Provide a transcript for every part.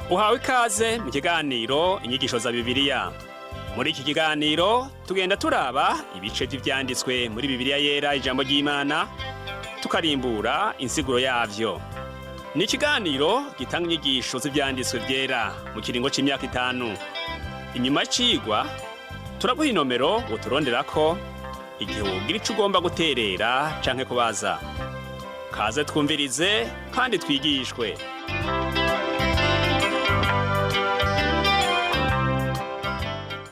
Uhawe ikaze mu kiganiro Inyigisho za Bibiliya. Muri iki kiganiro tugenda turaba ibice vy'ivyanditswe muri Bibiliya Yera, ijambo ry'Imana, tukarimbura insiguro yavyo. Ni ikiganiro gitanga inyigisho z'ivyanditswe vyera mu kiringo c'imyaka 5. Inyuma y'icigwa turaguha inomero uturonderako igihe wogira ico ugomba guterera canke kubaza. Kaze twumvirize kandi twigishwe.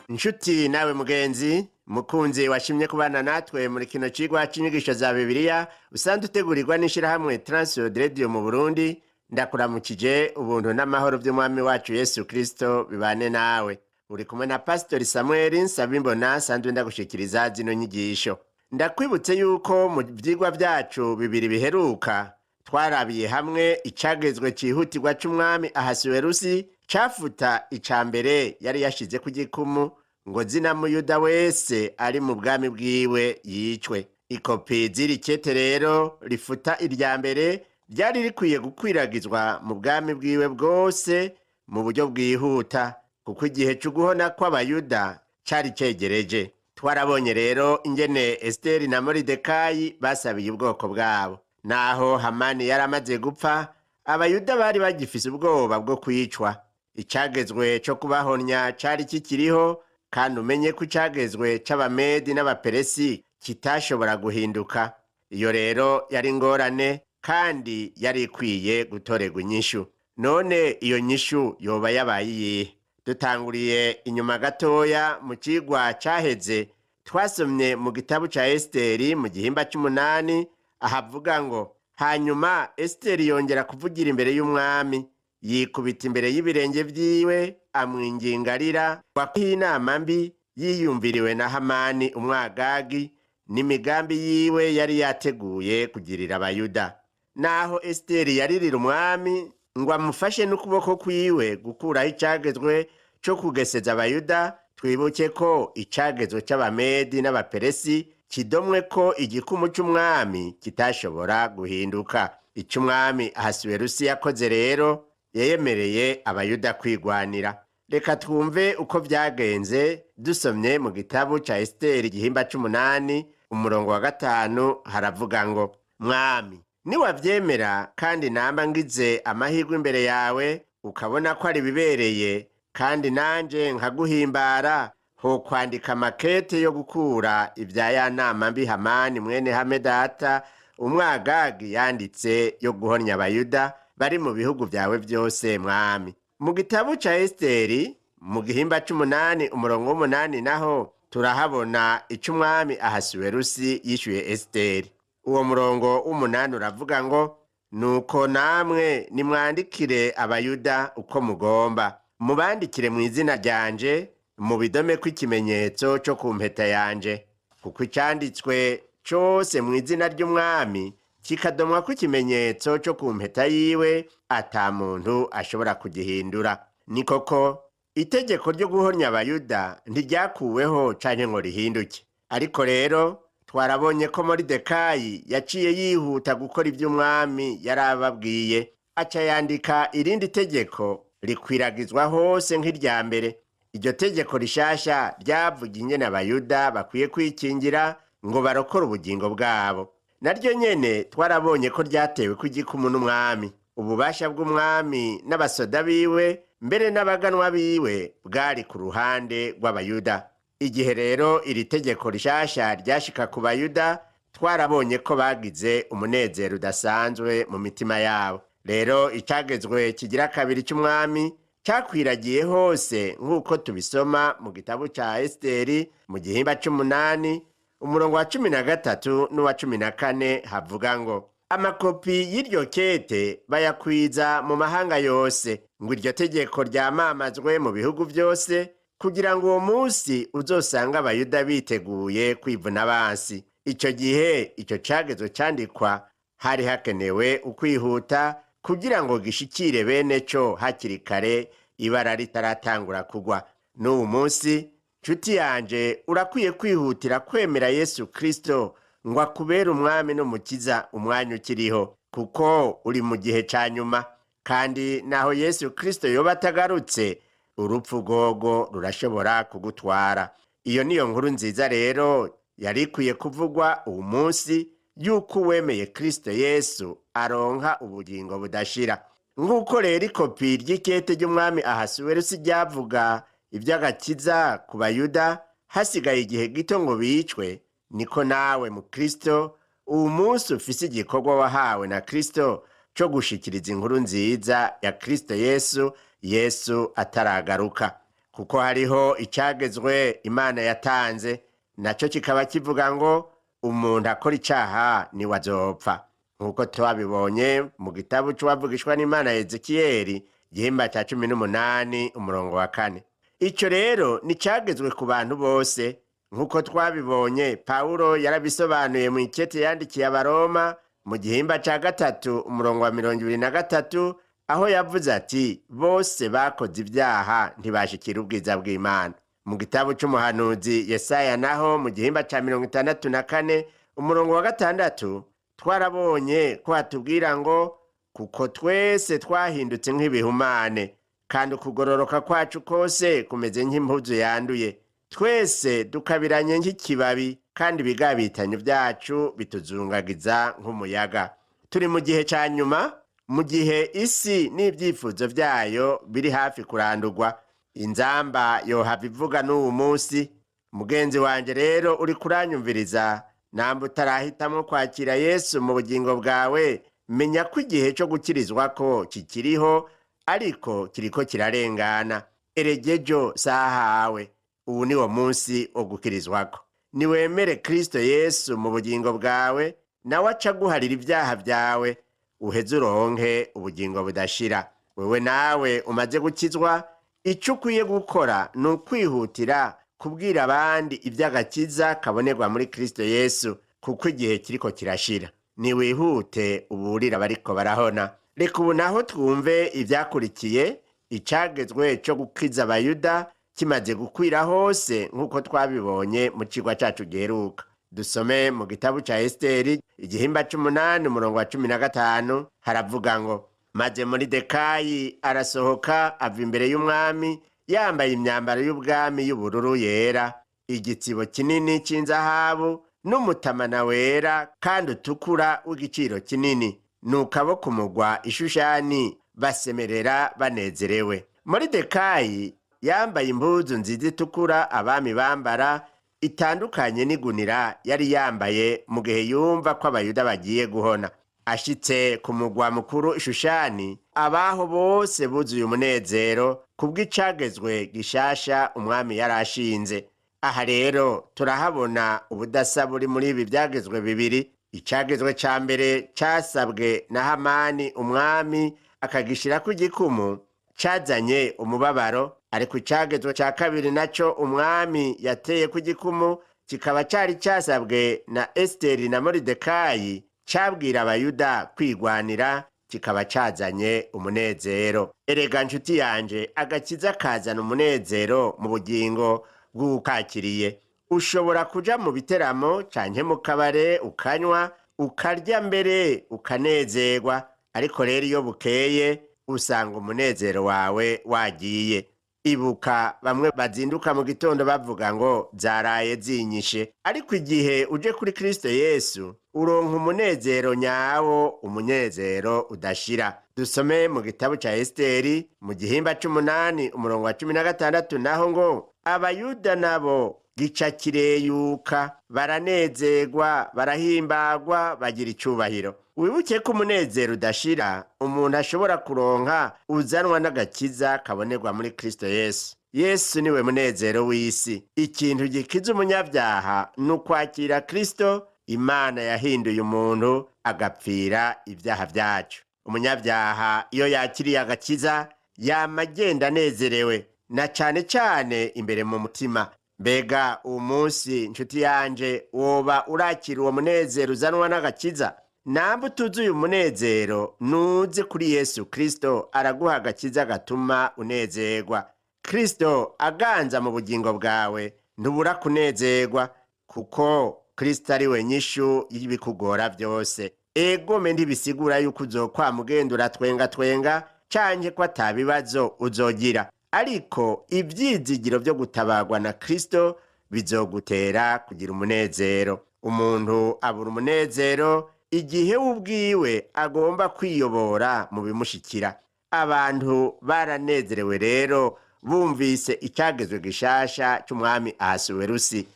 Inshuti nawe mugenzi mukunzi washimye kubana natwe muri kino cigwa c'inyigisho za Bibiliya usanzwe utegurirwa n'ishirahamwe Transworld Radio mu Burundi, ndakuramukije. Ubuntu n'amahoro vy'umwami wacu Yesu Kristo bibane nawe. Uri kumwe na Pasitori Samuel Nsabimbona, sanzwe ndagushikiriza zino nyigisho. Ndakwibutse yuko mu vyigwa vyacu bibiri biheruka twarabiye hamwe icagezwe cihutirwa c'umwami Ahasuwerusi cafuta ica mbere yari yashize ku gikumu ngo zina muyuda wese ari mu bwami bwiwe yicwe. Ikopi z'iri kete rero rifuta irya mbere ryari rikwiye gukwiragizwa mu bwami bwiwe bwose mu buryo bwihuta, kuko igihe c'uguhona kw'abayuda cari cegereje. Twarabonye rero ingene Esiteri na Moridekayi basabiye ubwoko bwabo. Naho Hamani yari amaze gupfa, abayuda bari bagifise ubwoba bwo kwicwa. Icagezwe co kubahonya cari kikiriho, kandi umenye ko icagezwe c'abamedi n'abaperesi kitashobora guhinduka. Iyo rero yari ingorane kandi yari ikwiye gutorerwa inyishu. None iyo nyishu yoba yabaye iyihe? Dutanguriye inyuma gatoya mu cigwa caheze, twasomye mu gitabo ca Esiteri mu gihimba c'umunani, ahavuga ngo: "Hanyuma Esiteri yongera kuvugira imbere y'umwami, yikubita imbere y'ibirenge vyiwe, amwinginga arira wakuha inama mbi yiyumviriwe na Hamani umwagagi n'imigambi yiwe yari yateguye kugirira abayuda." Naho Esiteri yaririra umwami ngo amufashe n'ukuboko kwiwe gukuraho icagezwe co kugeseza abayuda, twibuke ko icagezwe c'abamedi n'abaperesi kidomwe ko igikumu c'umwami kitashobora guhinduka. Ico umwami Ahasuwerusi yakoze rero, yeyemereye abayuda kwigwanira. Reka twumve uko vyagenze dusomye mu gitabo ca Esiteri igihimba c'umunani umurongo wa 5. Haravuga ngo: "Mwami, niwavyemera kandi namba ngize amahirwe imbere yawe, ukabona ko ari bibereye kandi nanje nkaguhimbara, ho kwandika makete yo gukura ibya ya nama mbi Hamani mwene Hamedata umwagagi yanditse yo guhonya abayuda bari mu bihugu vyawe vyose, mwami." Mu gitabo ca Esiteri mu gihimba c'umunani umurongo w'umunani naho turahabona ico umwami Ahasuwerusi yishuye Esiteri. Uwo murongo w'umunani uravuga ngo: "Nuko namwe nimwandikire abayuda uko mugomba, mubandikire mu izina ryanje, mubidome ko ikimenyetso cyo ku mpeta yanje, kuko icanditswe cose mu izina ry'umwami kikadomwa ko ikimenyetso cyo ku mpeta yiwe ata muntu ashobora kugihindura." Ni koko, itegeko ryo guhonya abayuda ntiryakuweho canke ngo rihinduke. Ariko rero twarabonye ko Moridekayi yaciye yihuta gukora ivy'umwami yari ababwiye, aca yandika irindi tegeko rikwiragizwa hose nk'irya mbere. Iryo tegeko rishasha ryavuga ingene abayuda bakwiye kwikingira ngo barokore ubugingo bwabo. Naryo nyene twarabonye ko ryatewe ku gikumu n'umwami. Ububasha bw'umwami n'abasoda biwe mbere n'abaganwa biwe bwari ku ruhande rw'abayuda. Igihe rero iri tegeko rishasha ryashika ku bayuda, twarabonye ko bagize umunezero udasanzwe mu mitima yabo. Rero icagezwe kigira kabiri c'umwami cyakwiragiye hose, nk'uko tubisoma mu gitabo ca Esiteri mu gihimba c'umunani umurongo wa 13 n'uwa 14. Havuga ngo: "Amakopi y'iryo kete bayakwiza mu mahanga yose, ngo iryo tegeko ryamamazwe mu bihugu byose, kugira ngo uwo munsi uzosanga abayuda biteguye kwivuna abansi." Ico gihe ico cagezo candikwa, hari hakenewe ukwihuta kugira ngo gishikire bene co hakiri kare, ibara ritaratangura kugwa. N'uwu munsi, nshuti yanje, urakwiye kwihutira kwemera Yesu Kristo ngo akubere umwami n'umukiza umwanya ukiriho, kuko uri mu gihe ca nyuma. Kandi naho Yesu Kristo yoba atagarutse, urupfu rwogo rurashobora kugutwara. Iyo niyo nkuru nziza rero yari ikwiye kuvugwa uwu munsi, yuko uwemeye Kristo Yesu aronka ubugingo budashira. Nk'uko rero ikopi ry'ikete ry'umwami Ahasuwerusi ryavuga iby'agakiza ku Bayuda hasigaye igihe gito ngo bicwe, niko nawe mu Kristo uwu munsi ufise igikorwa wahawe na Kristo cyo gushikiriza inkuru nziza ya Kristo Yesu, Yesu ataragaruka. Kuko hariho icyagezwe Imana yatanze, nacyo kikaba kivuga ngo umuntu akora icaha niwe azopfa, nk'uko twabibonye mu gitabo c'uwavugishwa n'Imana Ezekiyeli, igihimba ca 18 umurongo wa 4. Ico rero nicagezwe ku bantu bose. Nk'uko twabibonye, Pawulo yarabisobanuye mu ikete yandikiye Abaroma mu gihimba ca 3 umurongo wa 23, aho yavuze ati: bose bakoze ibyaha ntibashikira ubwiza bw'Imana. Mu gitabo c'umuhanuzi Yesaya naho mu gihimba ca 64 umurongo wa 6, twarabonye ko hatubwira ngo: kuko twese twahindutse nk'ibihumane, kandi ukugororoka kwacu kose kumeze nk'impuzu yanduye, twese dukabiranye nk'ikibabi, kandi ibigabitanyo byacu bituzungagiza nk'umuyaga. Turi mu gihe ca nyuma, mu gihe isi n'ibyifuzo byayo biri hafi kurandurwa. Inzamba yohava ivuga n'uwu munsi. Mugenzi wanje rero uri kuranyumviriza, namba utarahitamo kwakira Yesu mu bugingo bwawe, menya ko igihe cyo gukirizwa ko kikiriho, ariko kiriko kirarengana. Eregejo sahawe, ubu ni wo munsi wo gukirizwako. Niwemere Kristo Yesu mu bugingo bwawe, nawe aca aguharira ibyaha byawe, uheze uronke ubugingo budashira. Wewe nawe umaze gukizwa, icyo ukwiye gukora ni ukwihutira kubwira abandi iby'agakiza kabonerwa muri Kristo Yesu, kuko igihe kiriko kirashira. Niwihute uburira abariko barahona. Reka ubu naho twumve ibyakurikiye icagezwe cyo gukiza Abayuda kimaze gukwira hose, nk'uko twabibonye mu cigwa cacu giheruka. Dusome mu gitabo ca Esiteri, igihimba c'umunani umurongo wa 15, haravuga ngo: maze Moridekayi arasohoka ava imbere y'umwami, yambaye imyambaro y'ubwami y'ubururu yera, igitsibo kinini c'inzahabu, n'umutamana wera kandi utukura w'igiciro kinini. Nuko abo kumugwa Ishushani basemerera banezerewe. Moridekayi yambaye impuzu nziza itukura abami bambara, itandukanye n'igunira yari yambaye mu gihe yumva ko Abayuda bagiye guhona. Ashitse ku mugwa mukuru Ishushani, abaho bose buzuye umunezero kubw'icagezwe gishasha umwami yari ashinze. Aha rero turahabona ubudasa buri muri ibi byagezwe bibiri. Icagezwe ca mbere casabwe na Hamani, umwami akagishirako igikumu, cazanye umubabaro, ariko icagezwe ca kabiri naco umwami yateye ku gikumu, kikaba cari casabwe na Esiteri na Moridekayi, cabwira Abayuda kwigwanira, kikaba cazanye umunezero. Erega nshuti yanje, agakiza kazana umunezero mu bugingo bw'uwukakiriye. Ushobora kuja mu biteramo canke mu kabare, ukanywa, ukarya, mbere ukanezerwa, ariko rero iyo bukeye usanga umunezero wawe wagiye. Ibuka bamwe bazinduka mu gitondo bavuga ngo zaraye zinyishe, ariko igihe uje kuri Kristo Yesu uronka umunezero nyawo, umunezero udashira. Dusome mu gitabo ca Esiteri mu gihimba c'umunani umurongo wa 16 naho ngo: Abayuda nabo gica kireyuka, baranezerwa, barahimbagwa, bagira icubahiro. Wibuke ko umunezero udashira umuntu ashobora kuronka uzanwa n'agakiza kabonerwa muri Kristo Yesu. Yesu niwe munezero w'isi. Ikintu gikiza umunyabyaha ni ukwakira Kristo, Imana yahinduye umuntu agapfira ibyaha byacu. Umunyabyaha iyo yakiriye agakiza yama agenda anezerewe, na cane cane imbere mu mutima. Mbega uwo munsi, nshuti yanje, woba urakira uwo munezero uzanwa n'agakiza? Namba utuzuye umunezero, nuze kuri Yesu Kristo, araguha agakiza gatuma unezerwa. Kristo aganza mu bugingo bwawe, ntubura kunezerwa, kuko Kristo ari we nyishu y'ibikugora byose. Egome ntibisigura yuko uzokwama ugenda uratwenga twenga. canke ko atabibazo uzogira, ariko ivyizigiro vyo gutabarwa na Kristo bizogutera kugira umunezero. Umuntu abura umunezero igihe we ubwiwe agomba kwiyobora mu bimushikira. Abantu baranezerewe rero bumvise icagezwe gishasha c'umwami Ahasuwerusi.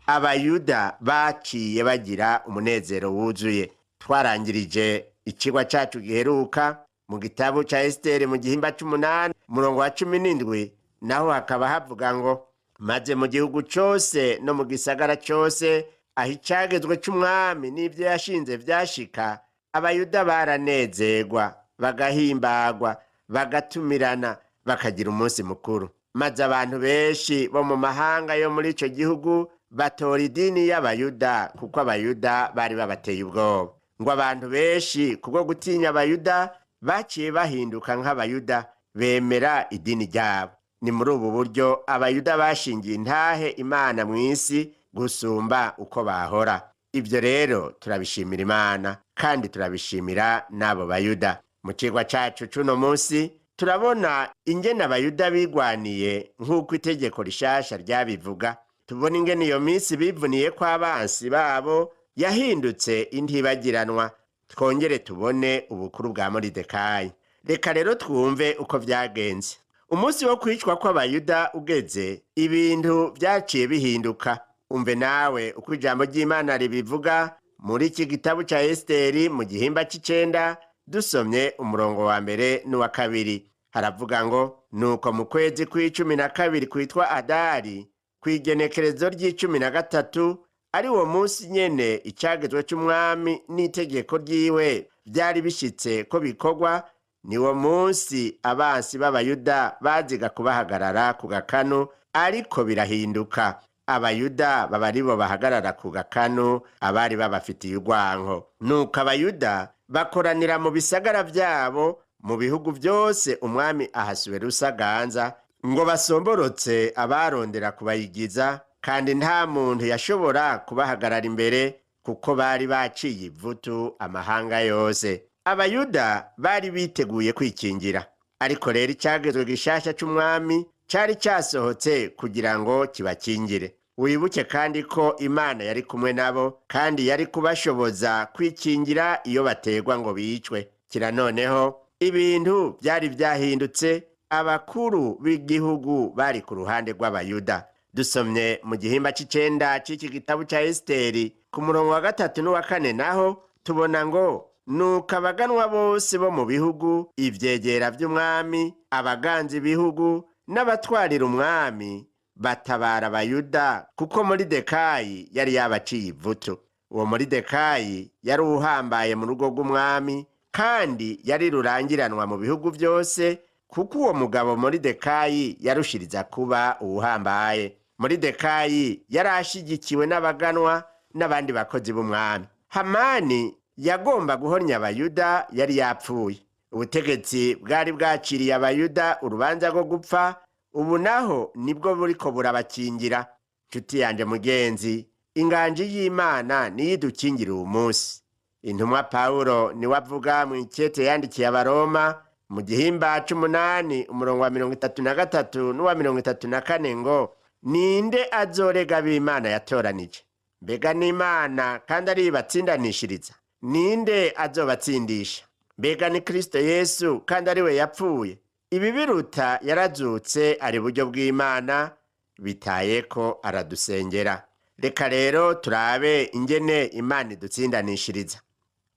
Abayuda baciye bagira umunezero wuzuye. Twarangirije icigwa cacu giheruka mu gitabo ca Esiteri mu gihimba c'umunani, umurongo wa 17, naho hakaba havuga ngo: maze mu gihugu cose no mu gisagara cose aho icagezwe c'umwami n'ivyo yashinze vyashika, Abayuda baranezerwa, bagahimbagwa, bagatumirana, bakagira umunsi mukuru. Maze abantu benshi bo mu mahanga yo muri ico gihugu batora idini y'Abayuda, kuko Abayuda bari babateye ubwoba. Ngo abantu benshi kubwo gutinya Abayuda baciye bahinduka nk'Abayuda, bemera idini ryabo. Ni muri ubu buryo Abayuda bashingiye intahe Imana mu isi gusumba uko bahora. Ibyo rero turabishimira Imana kandi turabishimira n'abo Bayuda. Mu cigwa cacu c'uno munsi turabona ingene Abayuda bigwaniye nk'uko itegeko rishasha ryabivuga. Tubona ingene iyo minsi bivuniye ko abansi babo yahindutse intibagiranwa. Twongere tubone ubukuru bwa Moridekayi. Reka rero twumve uko vyagenze. Umunsi wo kwicwa kw'Abayuda ugeze, ibintu vyaciye bihinduka. Umve nawe uko ijambo ry'Imana ribivuga muri iki gitabo ca Esiteri mu gihimba c'icenda, dusomye umurongo wa mbere n'uwa kabiri. Haravuga ngo: nuko mu kwezi kw'12 kwitwa Adari, kw'igenekerezo ry'13, ari uwo munsi nyene icagezwe c'umwami n'itegeko ryiwe vyari bishitse ko bikorwa, niwo munsi abansi b'Abayuda baziga kubahagarara ku gakanu, ariko birahinduka. Abayuda baba aribo bahagarara ku gakanu abari babafitiye urwanko. Nuko Abayuda bakoranira mu bisagara vyabo mu bihugu vyose umwami Ahasuwerusi aganza, ngo basomborotse abarondera kubayigiza, kandi nta muntu yashobora kubahagarara imbere, kuko bari baciye ivutu amahanga yose. Abayuda bari biteguye kwikingira, ariko rero icagezwe gishasha c'umwami cari casohotse kugira ngo kibakingire. Wibuke kandi ko Imana yari kumwe nabo, kandi yari kubashoboza kwikingira iyo bategwa ngo bicwe. Kira noneho ibintu byari vyahindutse, abakuru b'igihugu bari ku ruhande rw'Abayuda. Dusomye mu gihimba c'icenda c'iki gitabo ca Esiteri ku murongo wa 3 n'uwa 4, naho tubona ngo: nuko abaganwa bose bo mu bihugu, ivyegera vy'umwami, abaganza ibihugu n'abatwarira umwami batabara Abayuda, kuko Moridekayi yari yabaciye ivutu. Uwo Moridekayi yari uhambaye mu rugo rw'umwami, kandi yari rurangiranwa mu bihugu byose, kuko uwo mugabo Moridekayi yarushiriza kuba uwuhambaye. Moridekayi yari ashigikiwe n'abaganwa n'abandi bakozi b'umwami. Hamani yagomba guhonya Abayuda yari yapfuye. Ubutegetsi bwari bwaciriye Abayuda urubanza rwo gupfa, ubu naho nibwo buriko burabakingira. Nshuti yanje mugenzi, inganji y'Imana niyo idukingira uwu munsi. Intumwa Pawulo niwe avuga mu ikete yandikiye Abaroma mu gihimba c'umunani, umurongo wa 33 n'uwa 34 ngo: ninde azorega ab'Imana yatoranije? Mbega n'Imana kandi ariyo ibatsindanishiriza? Ninde azobatsindisha? Mbega ni Kristo Yesu kandi ari we yapfuye? Ibi biruta, yarazutse, ari buryo bw'Imana, bitaye ko aradusengera. Reka rero turabe ingene Imana idutsindanishiriza.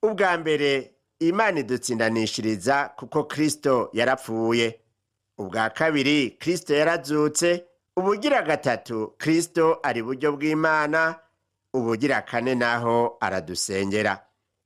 Ubwa mbere, Imana idutsindanishiriza kuko Kristo yarapfuye. Ubwa kabiri, Kristo yarazutse. Ubugira gatatu, Kristo ari buryo bw'Imana. Ubugira kane naho aradusengera.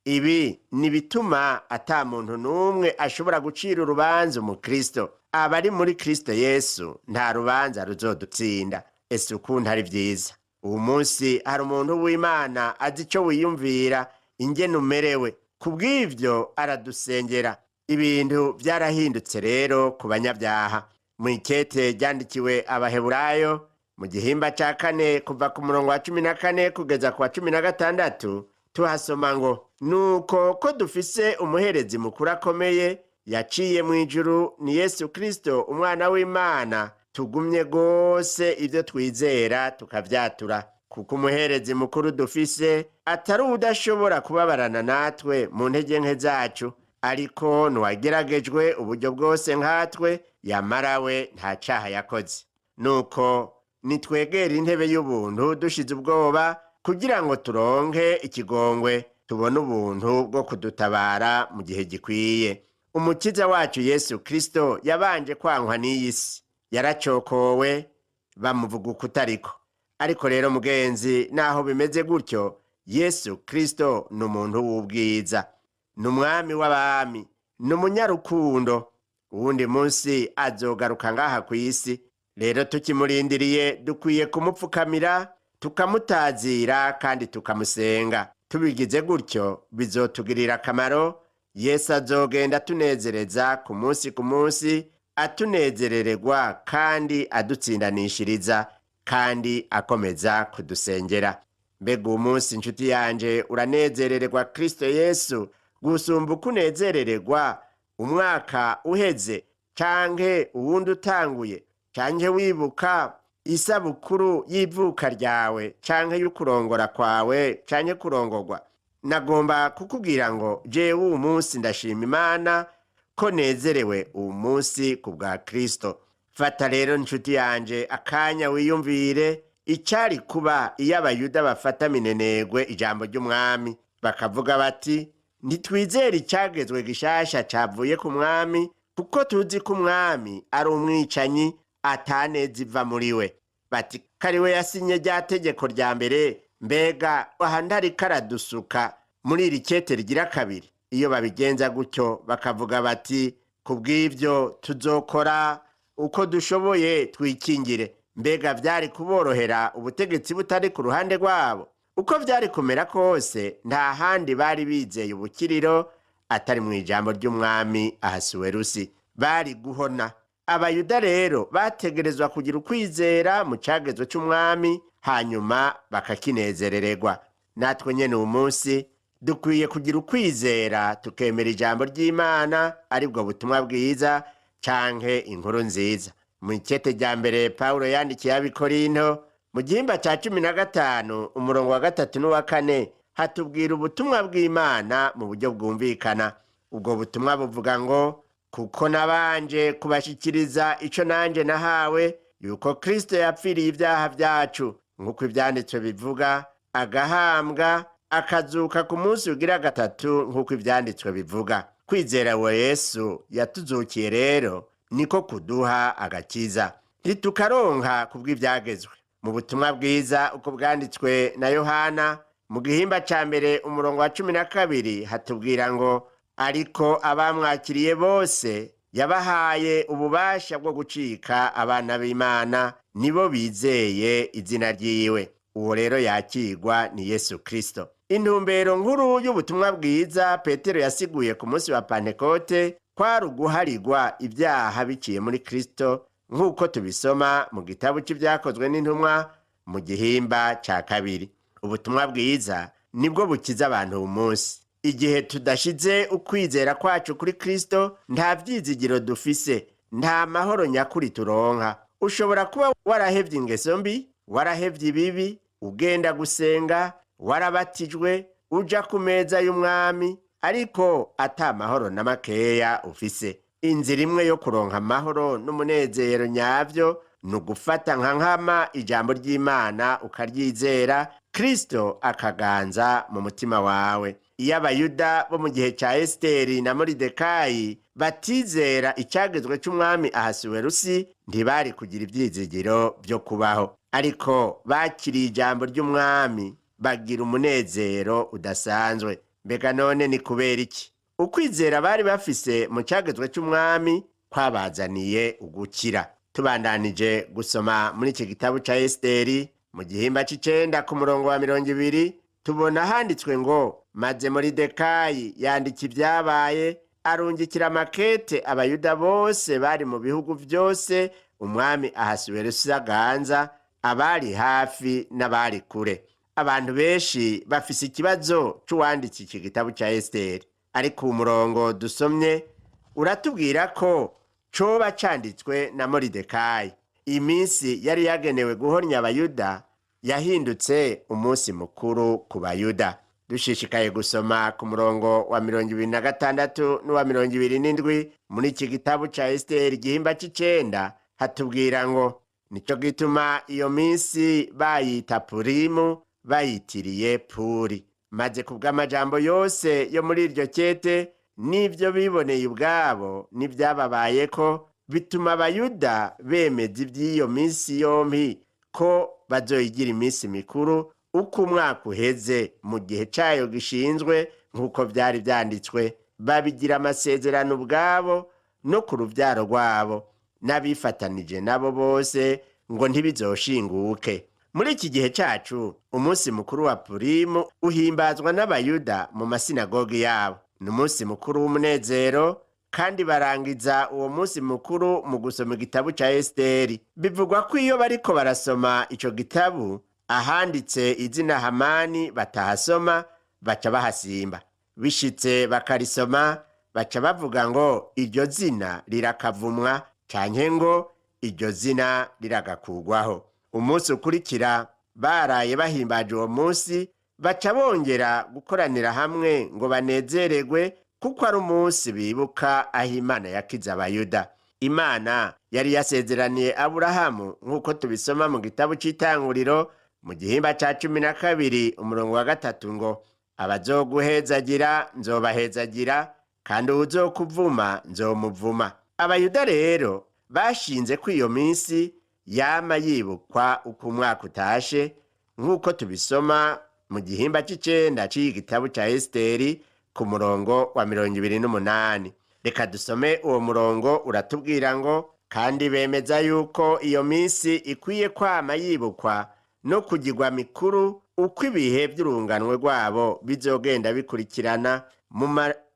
Ibi ni bituma ata muntu n'umwe ashobora gucira urubanza umukristo. Abari muri Kristo Yesu nta rubanza ruzodutsinda. Ese ukuntu ari vyiza! Uwu munsi hari umuntu w'Imana azi ico wiyumvira, ingene umerewe. Kubw'ivyo aradusengera. Ibintu vyarahindutse rero ku banyabyaha. Mu ikete ryandikiwe Abaheburayo mu gihimba ca 4, kuva ku murongo wa 14 kugeza ku wa 16, tuhasoma ngo: nuko ko dufise umuherezi mukuru akomeye Yaciye mu ijuru ni Yesu Kristo umwana w'Imana, tugumye rwose ibyo twizera tukavyatura, kuko umuherezi mukuru dufise atari uwudashobora kubabarana natwe mu ntege nke zacu, ariko ntiwageragejwe uburyo bwose nkatwe, yamara we nta caha yakoze. Nuko nitwegera intebe y'ubuntu dushize ubwoba, kugira ngo turonke ikigongwe, tubone ubuntu bwo kudutabara mu gihe gikwiye. Umukiza wacu Yesu Kristo yabanje kwankwa n'iyi si, yaracokowe bamuvuga ukutariko. Ariko rero mugenzi, naho bimeze gutyo, Yesu Kristo ni umuntu w'ubwiza, ni umwami w'abami, ni umunyarukundo. Uwundi munsi azogaruka ngaha ku isi. Rero tukimurindiriye dukwiye kumupfukamira, tukamutazira kandi tukamusenga. Tubigize gutyo bizotugirira akamaro. Yesu azogenda atunezereza ku munsi ku munsi, atunezerererwa kandi adutsindanishiriza kandi akomeza kudusengera. Mbega uwo munsi inshuti yanje uranezerererwa Kristo Yesu gusumba uko unezerererwa umwaka uheze canke uwundi utanguye, canke wibuka isabukuru y'ivuka ryawe canke y'ukurongora kwawe canke kurongorwa? Nagomba kukubwira ngo jewe uwu munsi ndashima Imana ko nezerewe uwu munsi ku bwa Kristo. Fata rero inshuti yanje akanya wiyumvire icyari kuba iyo Abayuda bafata minenegwe ijambo ry'umwami, bakavuga bati: "Ntitwizere icyagezwe gishasha cavuye ku mwami, kuko tuzi ko umwami ari umwicanyi, ataneza iva muri we." Bati: "Kariwe yasinye rya tegeko rya mbere, mbega aha ntariko aradusuka muri iri kete rigira kabiri?" Iyo babigenza gutyo bakavuga bati: "Kubw'ibyo tuzokora uko dushoboye twikingire", mbega byari kuborohera ubutegetsi butari ku ruhande rwabo? Uko byari kumera kose, nta handi bari bizeye ubukiriro atari mu ijambo ry'umwami Ahasuwerusi, bari guhona. Abayuda rero bategerezwa kugira ukwizera mu cyagezo cy'umwami, hanyuma bakakinezerererwa. Natwe nyene uwu munsi dukwiye kugira ukwizera, tukemera ijambo ry'Imana, aribwo butumwa bwiza canke inkuru nziza. Mu ikete rya mbere Pawulo yandikiye Abikorinto, mu gihimba ca 15 umurongo wa 3 n'uwa 4, hatubwira ubutumwa bw'Imana mu buryo bwumvikana. Ubwo butumwa buvuga ngo: "Kuko nabanje kubashikiriza ico nanje nahawe, yuko Kristo yapfiriye ibyaha byacu nk'uko ivyanditswe bivuga, agahambwa, akazuka ku munsi ugira gatatu nk'uko ivyanditswe bivuga." Kwizera wa Yesu yatuzukiye rero niko kuduha agakiza, ntitukaronka kubw'ibyagezwe. Mu butumwa bwiza uko bwanditswe na Yohana, mu gihimba ca mbere umurongo wa 12, hatubwira ngo: "Ariko abamwakiriye bose yabahaye ububasha bwo gucika abana b'Imana, nibo bizeye izina ryiwe." Uwo rero yakirwa ni Yesu Kristo. Intumbero nkuru y'ubutumwa bwiza Petero yasiguye ku munsi wa Pantekote kwari uguharigwa ibyaha biciye muri Kristo, nk'uko tubisoma mu gitabo cy'Ibyakozwe n'Intumwa mu gihimba cya 2. Ubutumwa bwiza nibwo bukiza abantu uyu munsi. Igihe tudashize ukwizera kwacu kuri Kristo, nta byizigiro dufise, nta mahoro nyakuri turonka. Ushobora kuba warahevye ingeso mbi, warahevye ibibi, ugenda gusenga, warabatijwe, uja ku meza y'umwami, ariko ata mahoro na makeya ufise. Inzira imwe yo kuronka amahoro n'umunezero nyavyo ni ugufata nka nkama ijambo ry'Imana, ukaryizera, Kristo akaganza mu mutima wawe. Iyo Abayuda bo mu gihe cya Esiteri na Moridekayi batizera icyagezwe cy'umwami Ahasuwerusi, ntibari kugira ibyizigiro byo kubaho. Ariko bakiriye ijambo ry'umwami, bagira umunezero udasanzwe. Mbega none ni kubera iki? Ukwizera bari bafise mu cyagezwe cy'umwami kwabazaniye ugukira. Tubandanije gusoma muri iki gitabo cya Esiteri, mu gihimba c'icenda ku murongo wa 20, tubona handitswe ngo: "Maze Moridekayi yandika ibyabaye, arungikira amakete Abayuda bose bari mu bihugu byose umwami Ahasuwerusi aganza, abari hafi n'abari kure." Abantu benshi bafise ikibazo c'uwanditse iki gitabo cya Esiteri, ariko umurongo dusomye Uratubwira ko coba canditswe na Moridekayi. Iminsi yari yagenewe guhonya Abayuda yahindutse umunsi mukuru ku Bayuda. Dushishikaye gusoma ku murongo wa 26 n'uwa 27 muri iki gitabo ca Esiteri igihimba c'icenda, hatubwira ngo: "Nico gituma iyo minsi bayita Purimu, bayitiriye Puri. Maze kubw'amajambo yose yo muri iryo kete n'ibyo biboneye ubwabo n'ibyababayeko, bituma Abayuda bemeza iby'iyo minsi yompi ko bazoyigira iminsi mikuru uko umwaka uheze mu gihe cayo gishinzwe, nk'uko byari byanditswe. Babigira amasezerano ubwabo no ku rubyaro rwabo n'abifatanije nabo bose, ngo ntibizoshinguke." Muri iki gihe cacu, umunsi mukuru wa Purimu uhimbazwa n'Abayuda mu masinagogi yabo. Ni umunsi mukuru w'umunezero, kandi barangiza uwo munsi mukuru mu gusoma igitabo ca Esiteri. Bivugwa ko iyo bariko barasoma ico gitabo, ahanditse izina Hamani batahasoma, baca bahasimba. Bishitse bakarisoma, baca bavuga ngo: "Iryo zina rirakavumwa", canke ngo: "Iryo zina riragakugwaho." Umunsi ukurikira baraye bahimbaje uwo munsi, baca bongera gukoranira hamwe ngo banezererwe, kuko ari umunsi bibuka aho Imana yakize Abayuda. Imana yari yasezeraniye Aburahamu, nk'uko tubisoma mu gitabo c'Itanguriro mu gihimba ca 12 umurongo wa 3, ngo: "Abazoguhezagira nzobahezagira, kandi uwuzokuvuma nzomuvuma." Abayuda rero bashinze ko iyo minsi yama yibukwa uko umwaka utashe, nk'uko tubisoma mu gihimba c'icenda c'iyi gitabo ca Esiteri ku murongo wa 28. Reka dusome uwo murongo. Uratubwira ngo: "Kandi bemeza yuko iyo minsi ikwiye kwama yibukwa no kugirwa mikuru uko ibihe by'urunganwe rwabo bizogenda bikurikirana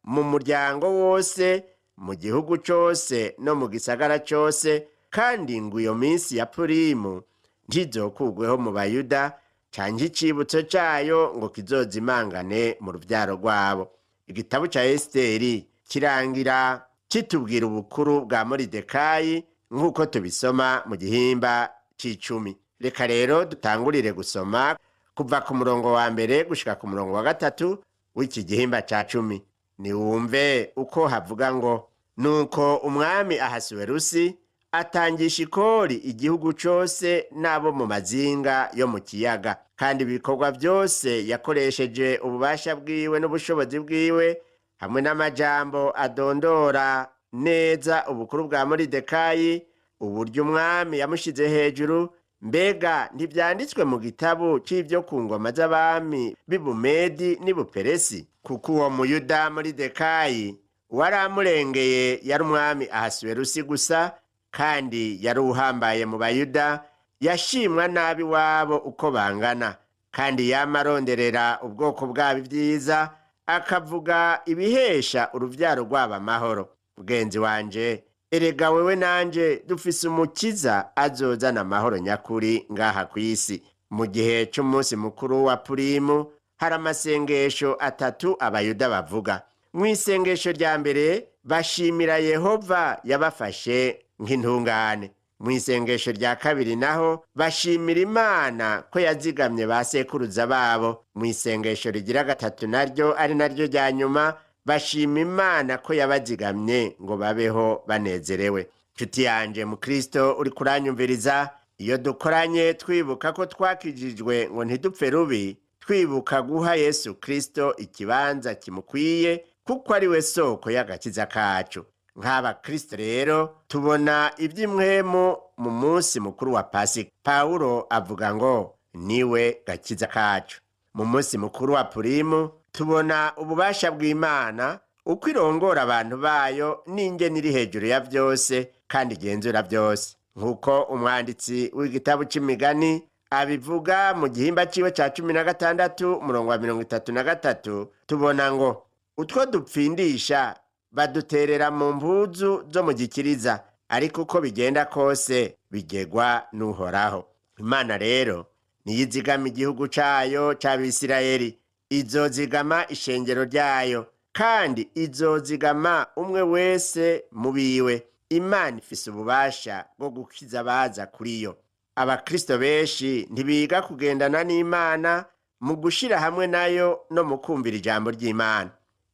mu muryango wose, mu gihugu cose no mu gisagara cose, kandi ngo iyo minsi ya Purimu ntizokugweho mu Bayuda, canke icibutso cayo ngo kizozimangane mu ruvyaro rwabo." Igitabo ca Esiteri kirangira kitubwira ubukuru bwa Moridekayi, nk'uko tubisoma mu gihimba c'icumi. Reka rero dutangurire gusoma kuva ku murongo wa 1 gushika ku murongo wa 3 w'iki gihimba ca 10. Niwumve uko havuga ngo: "Nuko umwami Ahasuwerusi atangisha ikori igihugu cose n'abo mu mazinga yo mu kiyaga. Kandi ibikorwa byose yakoresheje ububasha bwiwe n'ubushobozi bwiwe, hamwe n'amajambo adondora neza ubukuru bwa Moridekayi, uburyo umwami yamushize hejuru, mbega ntibyanditswe mu gitabo c'ibyo ku ngoma z'abami b'Ibumedi n'Ibuperesi? Kuko uwo Muyuda Moridekayi wari amurengeye yari umwami Ahasuwerusi gusa, kandi yari uhambaye mu Bayuda, yashimwa nabi wabo uko bangana, kandi yama aronderera ubwoko bwabo ibyiza, akavuga ibihesha uruvyaro rwabo amahoro." Mugenzi wanje, erega wewe nanje dufise Umukiza azozana amahoro nyakuri ngaha ku isi. Mu gihe c'umunsi mukuru wa Purimu hari amasengesho atatu Abayuda bavuga. Mu isengesho rya mbere bashimira Yehova yabafashe nk'intungane. Mu isengesho rya kabiri naho bashimira Imana ko yazigamye ba sekuruza babo. Mu isengesho rigira gatatu, naryo ari naryo rya nyuma, bashima Imana ko yabazigamye ngo babeho banezerewe. Nshuti yanje mu Kristo uri kuranyumviriza, iyo dukoranye twibuka ko twakijijwe ngo ntidupfe rubi, twibuka guha Yesu Kristo ikibanza kimukwiye, kuko ari we soko y'agakiza kacu. Nk'abakristo rero tubona iby'imwemu mu munsi mukuru wa Pasika. Pawulo avuga ngo niwe gakiza kacu. Mu munsi mukuru wa Purimu tubona ububasha bw'Imana, uko irongora abantu bayo n'ingene iri hejuru ya byose kandi igenzura byose, nk'uko umwanditsi w'igitabo c'Imigani abivuga mu gihimba ciwe ca 16 umurongo wa 33. Tubona ngo: "Utwo dupfindisha baduterera mu mpuzu zo mu gikiriza, ariko uko bigenda kose bigegwa n'Uhoraho." Imana rero niyizigama igihugu cayo c'Abisirayeli, izozigama ishengero ryayo. Kandi izozigama umwe wese mu biwe. Imana ifise ububasha bwo gukiza abaza kuri yo. Abakristo benshi ntibiga kugendana n'Imana mu gushira hamwe nayo no mu kumvira ijambo ry'Imana.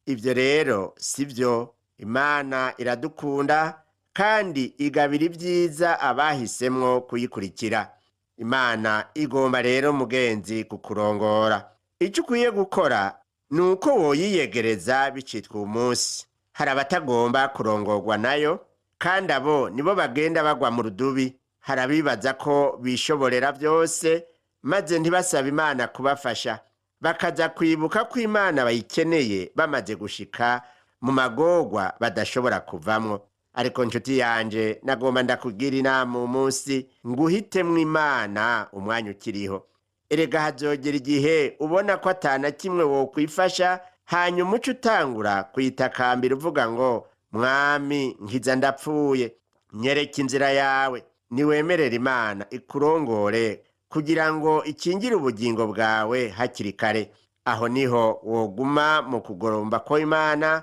Ibyo rero si byo. Imana iradukunda kandi igabira ibyiza abahisemwo kuyikurikira. Imana igomba rero, mugenzi, kukurongora. Icyo ukwiye gukora ni uko woyiyegereza bicitwa umunsi. Hari abatagomba kurongorwa nayo, kandi abo nibo bagenda bagwa mu rudubi. Hari abibaza ko bishoborera byose, maze ntibasabe Imana kubafasha, bakaza kwibuka ko Imana bayikeneye bamaze gushika mu magorwa badashobora kuvamwo. Ariko nshuti yanje, nagomba ndakugira inama umunsi nguhitemwo Imana umwanya ukiriho. Erega hazogera igihe ubona ko atana kimwe wokwifasha, hanyuma uce utangura kuyitakambira uvuga ngo: "Mwami, nkiza, ndapfuye, nyereka inzira yawe." Niwemerera Imana ikurongore kugira ngo ikingire ubugingo bwawe hakiri kare. Aho niho woguma mu kugoromba ko Imana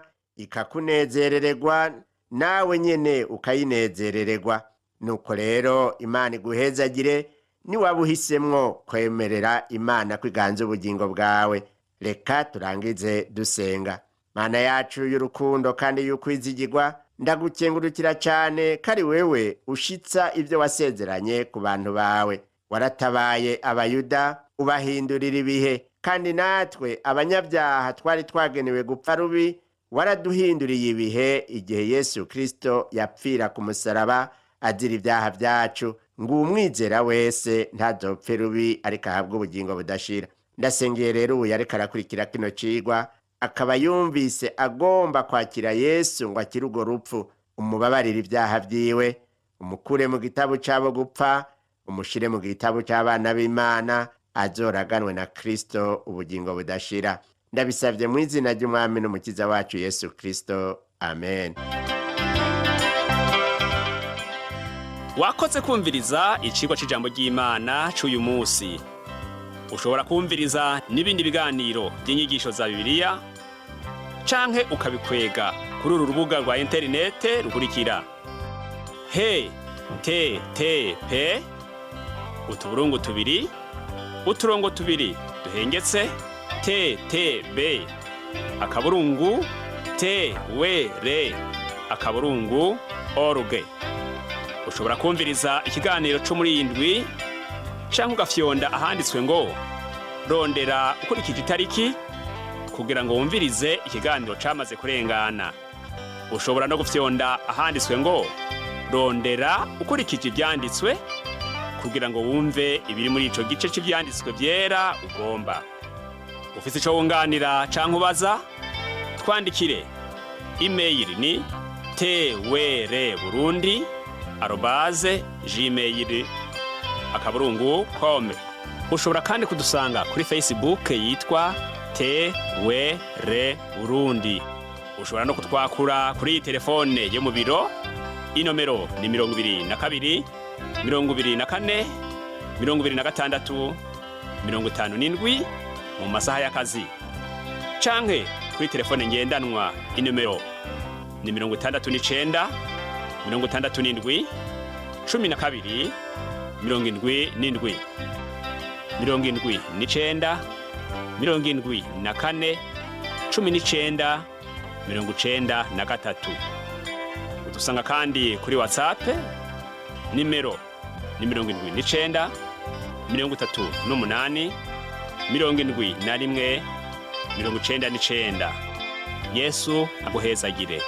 ikakunezerererwa, nawe nyene ukayinezerererwa. Nuko rero Imana iguhezagire niwaba uhisemwo kwemerera Imana kwiganza ubugingo bwawe. Reka turangize dusenga. Mana yacu y'urukundo kandi y'ukwizigirwa, ndagukengurukira cyane ko ari wewe ushitsa ibyo wasezeranye ku bantu bawe. Waratabaye Abayuda, ubahindurira ibihe, kandi natwe abanyabyaha twari twagenewe gupfa rubi waraduhinduriye ibihe igihe Yesu Kristo yapfira ku musaraba azira ibyaha byacu, ngo umwizera wese ntazopfe rubi ariko ahabwe ubugingo budashira. Ndasengeye rero ubu yariko arakurikira kino cigwa, akaba yumvise agomba kwakira Yesu ngo akire urwo rupfu. Umubabarire ibyaha byiwe, umukure mu gitabo c'abo gupfa, umushire mu gitabo c'abana b'Imana, azoraganwe na Kristo ubugingo budashira. Ndabisabye mu izina ry'Umwami n'Umukiza wacu Yesu Kristo, amen. Wakoze kumviriza icigwa c'ijambo ry'Imana c'uyu munsi. Ushobora kumviriza n'ibindi biganiro by'inyigisho za Bibiliya canke ukabikwega kuri uru rubuga rwa interinete rukurikira: http ::::, ttb.twr.org. Ushobora kumviriza ikiganiro cyo muri iyi ndwi canke ugafyonda ahanditswe ngo "rondera ukurikije itariki" kugira ngo wumvirize ikiganiro camaze kurengana. Ushobora no gufyonda ahanditswe ngo "rondera ukurikije ivyanditswe" kugira ngo wumve ibiri muri ico gice c'ivyanditswe vyera ugomba. Ufise ico wunganira canke ubaza, twandikire. Imeyili ni twrburundi@gmail.com. Ushobora kandi kudusanga kuri Facebook yitwa TWR Burundi. Ushobora no kutwakura kuri iyi telefone yo mu biro. Inomero ni 22 24 26 57 mu masaha y'akazi, canke kuri telefone ngendanwa, inomero ni 69 67 12 77, 79 74 19 93. Udusanga kandi kuri WhatsApp, nimero ni 79 38 71 99. Yesu aguhezagire.